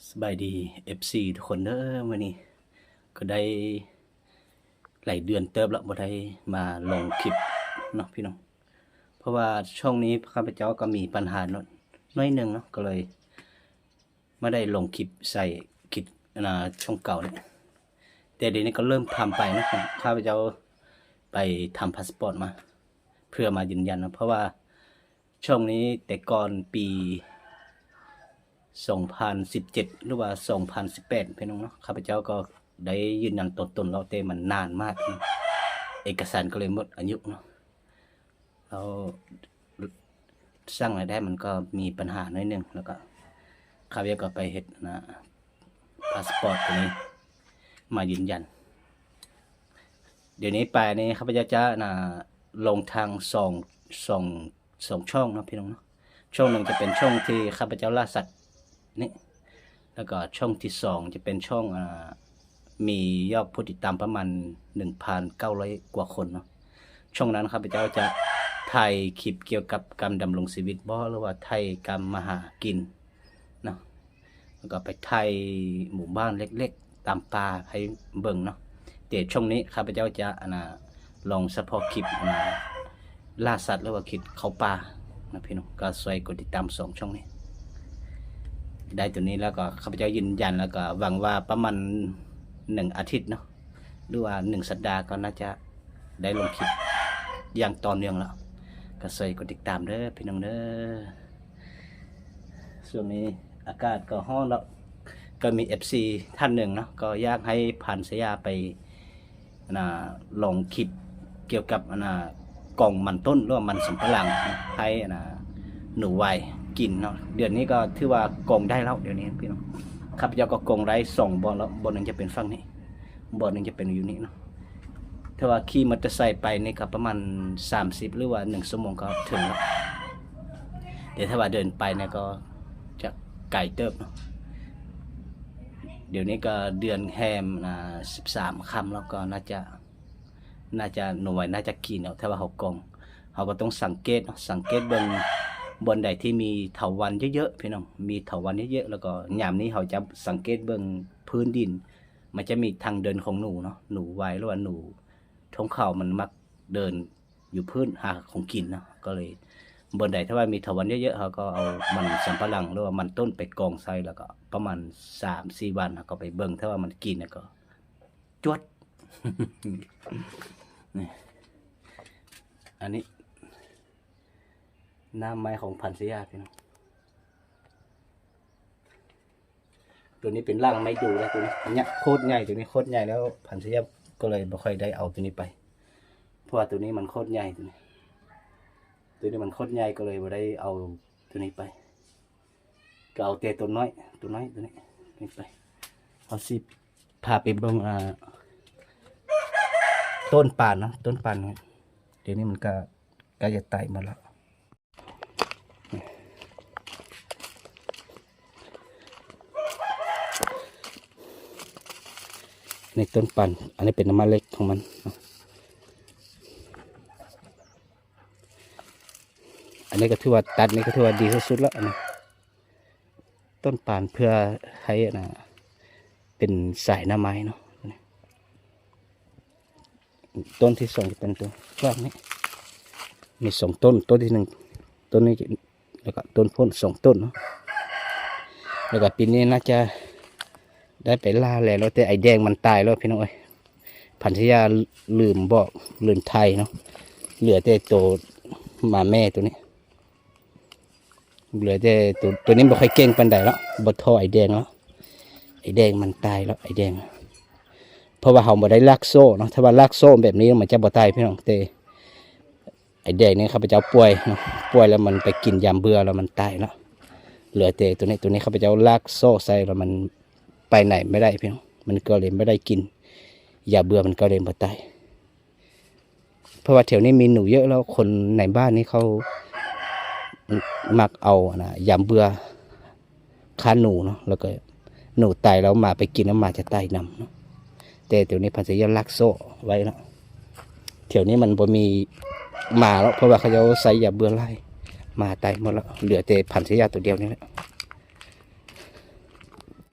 ສະບາຍດີ ເອັຟຊີ ທຸກຄົນເດີ. ມື້ນີ້ກໍໄດ້ຫຼາຍເດືອນເຕີບແລ້ວບໍ່ໄດ້ມາລົງຄລິບເນາະພີ່ນ້ອງ, ເພາະວ່າຊ່ວງນີ້ຂ້າພະເຈົ້າກໍມີບັນຫາໜ້ອຍໜຶ່ງເນາະ, ກໍເລີຍບໍ່ໄດ້ລົງຄລິບໃສ່ຄລິບ ອັນນ່າ ຊ່ອງເກົ່ານີ້. ແຕ່ດຽວນີ້ກໍເລີ່ມທຳໄປເນາະ, ຂ້າພະເຈົ້າໄປທຳພາສປອດມາ ເພື່ອມາຢືນຢັນເນາະ, ເພາະວ່າ ຊ່ວງນີ້ແຕ່ກ່ອນປີສອງພັນສິບເຈັດ ຫຼືວ່າສອງພັນສິບແປດ ພີ່ນ້ອງເນາະ, ຂ້າພະເຈົ້າກໍໄດ້ຢືນຢັນຕົວຕົນແລ້ວ ແຕ່ມັນນານມາກເນາະ, ເອກະສານກໍເລີຍໝົດອາຍຸເນາະ, ແລ້ວສ້າງລາຍໄດ້ມັນກໍມີບັນຫາໜ້ອຍໜຶ່ງ, ແລ້ວກໍຂ້າພະເຈົ້າກໍໄປເຮັດ ອັນນ່າ ພາສປອດຕົວນີ້ມາຢືນຢັນ. ດຽວນີ້ໄປນີ້ຂ້າພະເຈົ້າຈະ ອັນນ່າ ລົງທາງສອງ ສອງ ສອງຊ່ອງເນາະພີ່ນ້ອງເນາະ, ຊ່ອງໜຶ່ງຈະເປັນຊ່ອງທີ່ຂ້າພະເຈົ້າລ່າສັດນີ້ ແລ້ວກໍຊ່ອງທີ່ສອງຈະເປັນຊ່ອງ ອ່າ ມີຍອດຜູ້ຕິດຕາມປະມານໜຶ່ງພັນເກົ້າຮ້ອຍກວ່າຄົນເນາະ. ຊ່ອງນັ້ນຂ້າພະເຈົ້າຈະຖ່າຍຄລິບກ່ຽວກັບການດຳລົງຊີວິດບໍ ຫຼືວ່າຖ່າຍການມາຫາກິນເນາະ, ແລ້ວກໍໄປຖ່າຍໝູ່ບ້ານເລັກໆຕາມປ່າໃຫ້ເບິ່ງເນາະ. ແຕ່ຊ່ວງນີ້ຂ້າພະເຈົ້າຈະ ອັນນ່າ ລົງສະເພາະຄລິບ ອັນນ່າ ລ່າສັດ ຫຼືວ່າຄລິບເຂົ້າປ່ານະພີ່ນ້ອງ, ກໍຊ່ວຍກົດຕິດຕາມສອງຊ່ອງນີ້. ໄດ້ຕົວນີ້ແລ້ວກໍຂ້າພະເຈົ້າຢືນຢັນ ແລ້ວກໍຫວັງວ່າປະມານໜຶ່ງອາທິດເນາະ ຫຼືວ່າໜຶ່ງສັບດາກໍໜ້າຈະໄດ້ລົງຄລິບຢ່າງຕໍ່ເນື່ອງແລ້ວ, ກໍຊ່ວຍກົດຕິດຕາມເດີພີ່ນ້ອງເດີ. ຊ່ວງນີ້ອາກາດກໍຮ້ອນເນາະ, ກໍມີເອັຟຊີທ່ານໜຶ່ງເນາະ ກໍຢາກໃຫ້ພັນຊະຍາໄປ ອັນນ່າ ລົງຄລິບກ່ຽວກັບ ອັນນ່າ ກອງມັນຕົ້ນ ຫຼືວ່າມັນສຳປະຫຼັງ ໃຫ້ ອັນນ່າ ໜູວາຍກິນເນາະ. ດຽວນີ້ກໍຖືວ່າກອງໄດ້ແລ້ວ ດຽວນີ້ພີ່ນ້ອງ, ຂ້າພະເຈົ້າກໍກອງໄດ້ສອງບ່ອນແລ້ວ, ບ່ອນໜຶ່ງຈະເປັນຝັ່ງນີ້ ບ່ອນໜຶ່ງຈະເປັນຢູ່ນີ້ເນາະ. ຖ້າວ່າຂີ່ມໍເຕີໄຊໄປນີ້ກໍປະມານສາມສິບ ຫຼືວ່າໜຶ່ງຊົ່ວໂມງກໍເຖິງແລ້ວ, ແຕ່ຖ້າວ່າເດີນໄປນີ້ກໍຈະໄກເຕີບເນາະ. ດຽວນີ້ກໍເດືອນແຮມ ອ່າ ສິບສາມຄ່ຳແລ້ວ, ກໍໜ້າຈະ ໜ້າຈະໜູວາຍໜ້າຈະກິນແລ້ວ. ຖ້າວ່າເຮົາກອງ ເຮົາກໍຕ້ອງສັງເກດເນາະ, ສັງເກດເບິ່ງບ່ອນໃດທີ່ມີເຖົາວັນເຍີະໆ ພີ່ນ້ອງ, ມີເຖົາວັນເຍີະໆ ແລ້ວກໍຍາມນີ້ເຮົາຈະສັງເກດເບິ່ງພື້ນດິນ ມັນຈະມີທາງເດີນຂອງໜູເນາະ, ໜູວາຍ ຫຼືວ່າໜູທົ່ງເຂົາ ມັນມັກເດີນຢູ່ພື້ນຫາຂອງກິນເນາະ. ກໍເລີຍບ່ອນໃດຖ້າວ່າມີເຖົາວັນເຍີະໆ ເຮົາກໍເອົາມັນສຳປະຫຼັງ ຫຼືວ່າມັນຕົ້ນໄປກອງໃສ່, ແລ້ວກໍປະມານສາມສີ່ວັນ ເຮົາກໍໄປເບິ່ງ, ຖ້າວ່າມັນກິນແລ້ວກໍຈວດ. ນີ້ ອັນນີ້ ນ້ຳໄມ້ຂອງພັນຊະຍາ ພີ່ນ້ອງ. ຕົວນີ້ເປັນລາກໄມ້ດູນະ, ຕົວນີ້ໂຄດໃຫຍ່, ຕົວນີ້ໂຄດໃຫຍ່ແລ້ວ ພັນຊະຍາກໍເລີຍບໍ່ຄ່ອຍໄດ້ເອົາຕົວນີ້ໄປ, ເພາະວ່າຕົວນີ້ມັນໂຄດໃຫຍ່, ຕົວນີ້ ຕົວນີ້ມັນໂຄດໃຫຍ່ ກໍເລີຍບໍ່ໄດ້ເອົາຕົວນີ້ໄປ, ກໍເອົາແຕ່ຕົວນ້ອຍ, ຕົວນ້ອຍຕົວນີ້ໄປ. ເຮົາຊິພາໄປເບິ່ງ ອ່າ ຕົ້ນປານເນາະ, ຕົ້ນປານ ດຽວນີ້ມັນກໍ ໃກ້ຈະຕາຍໝົດແລ້ວ. ໃນຕົ້ນປານ ອັນນີ້ເປັນນ້ຳມັນເຫຼັກຂອງມັນ. ອັນນີ້ກໍຖືວ່າ ຕັດນີ້ກໍຖືວ່າດີທີ່ສຸດແລ້ວ ອັນນີ້ ຕົ້ນປານເພື່ອໃຫ້ ອັນນ່າ ເປັນສາຍໜ້າໄມ້ເນາະ. ຕົ້ນທີສອງຈະເປັນຕົ້ນແບບນີ້ ມີສອງຕົ້ນ, ຕົ້ນທີໜຶ່ງ ຕົ້ນນີ້ ແລ້ວກໍຕົ້ນໂພນສອງຕົ້ນເນາະ. ແລ້ວກໍປີນີ້ໜ້າຈະໄດ້ໄປລ່າແລ້ວ, ແຕ່ໄອ້ແດງມັນຕາຍແລ້ວ ພີ່ນ້ອງເອີຍ. ພັນຊະຍາລືມບອກ ລືມຖ່າຍເນາະ, ເຫຼືອແຕ່ໂຕໝາແມ່ໂຕນີ້. ເຫຼືອແຕ່ໂຕ ໂຕນີ້ບໍ່ຄ່ອຍເກັ່ງປານໃດແລ້ວ, ບໍ່ທໍ່ໄອ້ແດງແລ້ວ, ໄອ້ແດງມັນຕາຍແລ້ວ ໄອ້ແດງ. ເພາະວ່າເຮົາບໍ່ໄດ້ລາກໂສ້ເນາະ, ຖ້າວ່າລາກໂສ້ແບບນີ້ມັນຈະບໍ່ຕາຍ ພີ່ນ້ອງ. ແຕ່ໄອ້ແດງນີ້ຂ້າພະເຈົ້າປ່ອຍເນາະ, ປ່ອຍແລ້ວມັນໄປກິນຢາມເບື່ອແລ້ວມັນຕາຍແລ້ວ. ເຫຼືອແຕ່ໂຕນີ້, ໂຕນີ້ຂ້າພະເຈົ້າລາກໂສ້ໃສ່ແລ້ວມັນໄປໄຫນບໍ່ໄດ້ ພີ່ນ້ອງ, ມັນກໍເລີຍບໍ່ໄດ້ກິນຢາເບື່ອ, ມັນກໍເລີຍບໍ່ຕາຍ. ເພາະວ່າແຖວນີ້ມີໜູເຍີະ ແລ້ວຄົນໃນບ້ານນີ້ເຂົາມັກເອົາ ອັນນ່າ ຢາມເບື່ອຂ້າໜູເນາະ, ແລ້ວກໍໜູຕາຍແລ້ວໝາໄປກິນ ແລ້ວໝາຈະຕາຍນຳເນາະ. ແຕ່ດຽວນີ້ພັນຊະຍາລາກໂສ້ໄວ້ເນາະ, ແຖວນີ້ມັນບໍ່ມີໝາແລ້ວ ເພາະວ່າເຂົາເຈົ້າໃສ່ຢາເບື່ອຫຼາຍ, ໝາຕາຍໝົດແລ້ວ, ເຫຼືອແຕ່ພັນຊະຍາໂຕດຽວນີ້ແຫຼະ.